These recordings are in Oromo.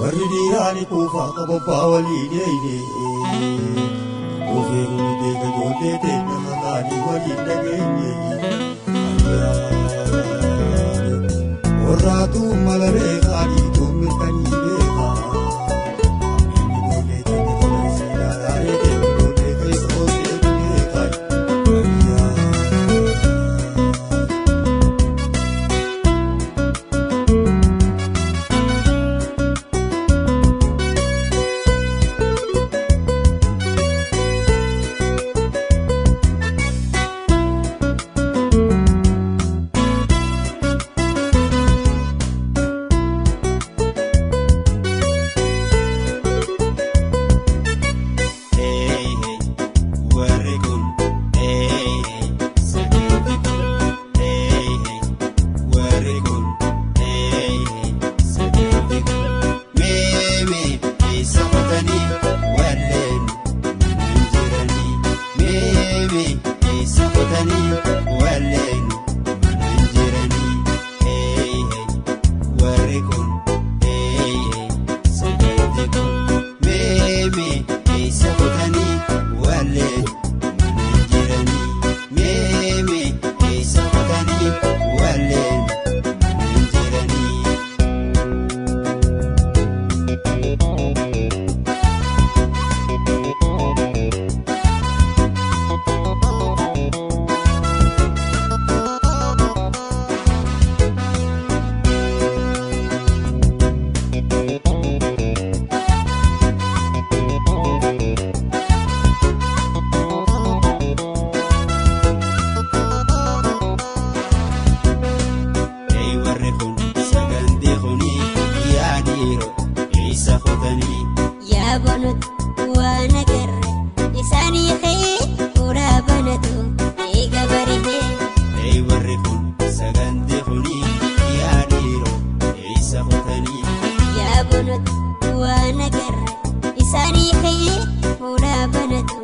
Warri dhiiraa ni kuufaa qababbaa walii deeyne. Ofee gurgudee ijoollee teenya kakaanii waliin dhageenye. Warraatu mala beekaa dhiituun mirkanii beekaa. Ijoollee teenya tola isii ilaalaa teenya ijoollee keessa ooltee beekaa. Warri kun saganti kun warri kun saganti kun meemee eessa kotanii walleen manaan jiranii meemee eessa kotanii walleen manaan jiranii warri kun saganti kun meemee eessa kotanii walleen manaan jiranii meemee eessa kotanii walleen manaan jiranii. Ei warri kun sagantii kuni yaa dhiiroo eessa kotanii. Yaa bonutu waan agarre isaanii ka'ee fuula banatu eega barihee. Ei warri kun sagantii kuni yaa dhiiroo eessa kotanii. Yaa bonutu waan agarre isaanii ka'ee fuula banatu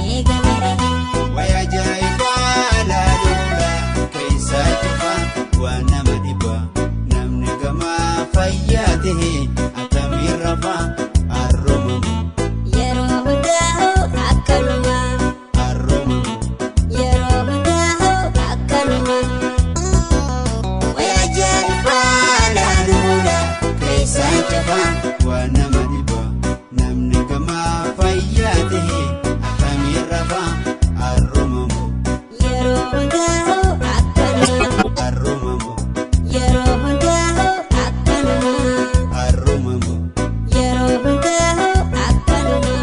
eega barihee. Way ajaa'ibaa laaluudha keessaa cufa waan nama dhiba namni gamaa fayyaa ta'e akkamiin rafaa harroomamu Yeroo hundaa'u akkanuma harroomamu. yeroo hundaa'u akkanuma. Way ajaa'ibaa laaluudha keessaa cufa waan nama dhiba namni gamaa fayyaa ta'e akkamiin rafaa harroomamu Yeroo hundaa'u akkanuma harroomamu yeroo hundaa'u akkanuma. harroomamu. Yeroo hundaa'u akkanuma.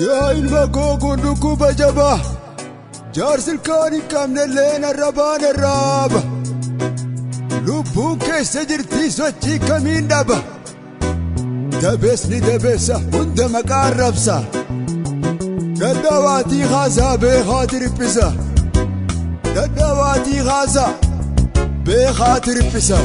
Yaa ilma koo kun dhukkuba jabaa jaarsi ilkaan hin qabnellee narrabaan arraaba. Lubbuun keessa jirti sochii kamiin dhaba. Dabeesni dabeessa hunda maqaa arrabsa. Dadhabaatii haasaa beekaati riphisa. Dadhabaatii haasaa beekaati riphisa.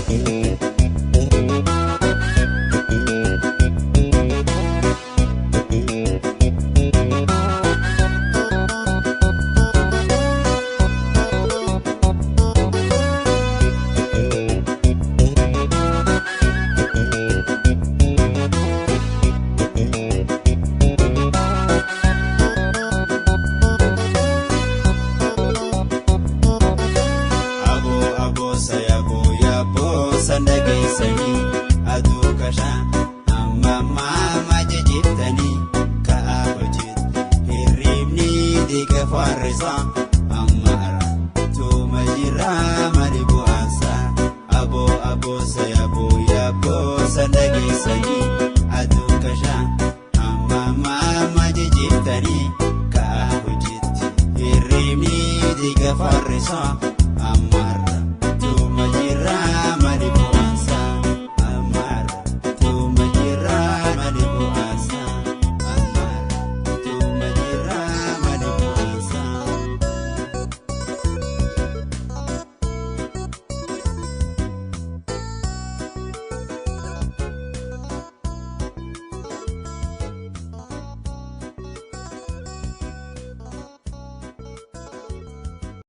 Aboo aboo sayaboo yaaboo sana geessanii aduu kashaa amma maama jijjiirtanii ka'aa hojiitti hirribni diiga faarrisaa.